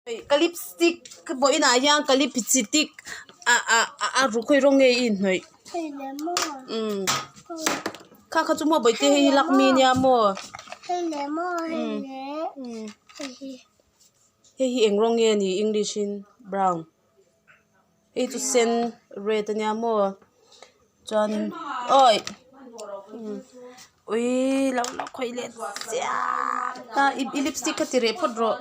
Ka lipstick ka vawiinah hian ka lipstick a a a ru khawi rawng nge i inhnawih umm kha kha chu maw bawihte hei hi lakmi nia maw umm hei hi eng rawng nge a ni english in brown hei chu sen red ania maw chuanin awi uii lo lo khawih leh chiam ta i lipstick kha ti reh phawt rawh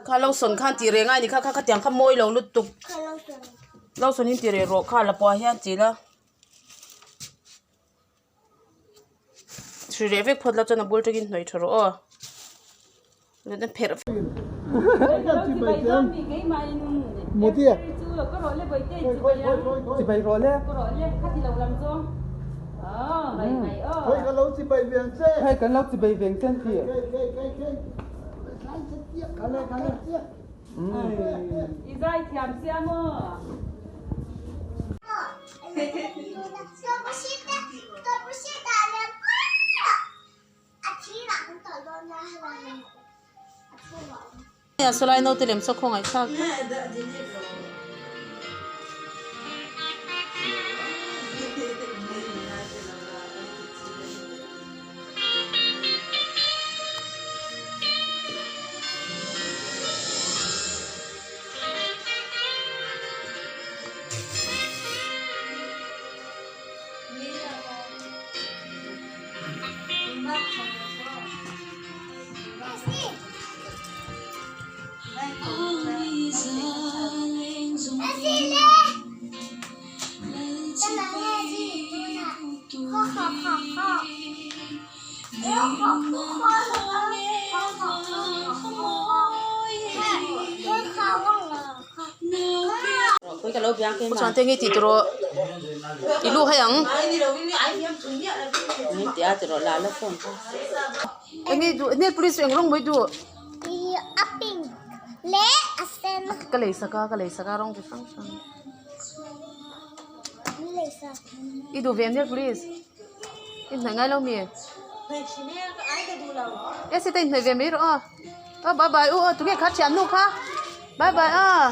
kha lotion khan tih reh ngai a ni kha kha khatiang kha mawi lo lutuk lotion in ti reh rawh kha lapua hian ti la Hri reh vek phawt la chuan a bul tangin hnawih tha rawh aw. Sawlai naute lem saw khawngaih thlak. Chuan te nge tih tur aw i lu hai ang enge duh nail polish chu eng rawng mai duh ka lei sak a ka lei sak a rawng chi hrang hrang i duh ve em nail polish i hnaih ngai lo mi e sita inhnaih ve mai rawh aw aw bye bye u aw tunge kha thiannu kha bye bye aw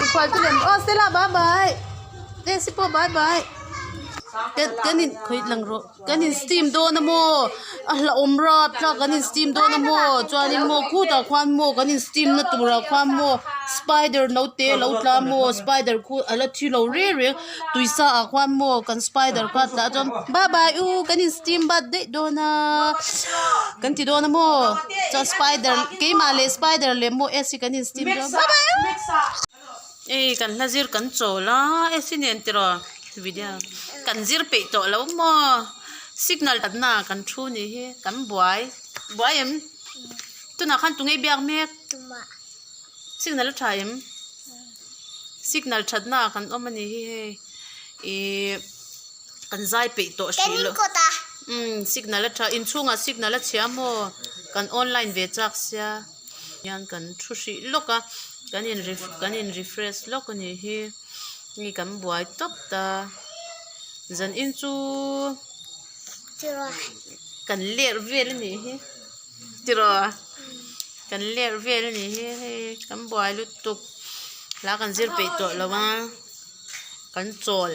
mikhual chu lem aw Stella bye bye Daisy pawh bye bye kan in khawih lang rawh kan in steam dawn a maw a hlauhawm rap thlak kan in steam dawn a maw chuanin maw khutah khuan maw kan in steam na turah khuan maw spider naute a lo tla maw spider khu a la thi lo reng reng tuisa ah khuan maw kan spider kha a tla chuan bye bye u kan in steam bat daih dawn a kan ti dawn a maw chuan spider keimah leh spider leh maw ac kan in steam dawn bye bye u hei kan hla zir kan chawl a ac nen tiraw video kan zir peih tawh lo maw signal na kan thu ni hi kan buai buai em tunah khan tunge biak mek signal a tha em. Signal that na ah kan awm a ni hi hei ihh kan zai peih tawh hrih loh umm signal a tha inchhungah signal a chhia maw kan online ve chak sia hian kan thu hrih lawk a kan in kan in refresh lawk a ni hi mi kan buai tawp ta zan in chu kan ler vel a nih hi tiraw kan ler vel a nih hi hei kan buai lutuk. Hla kan zir peih tawh lo a kan chawl.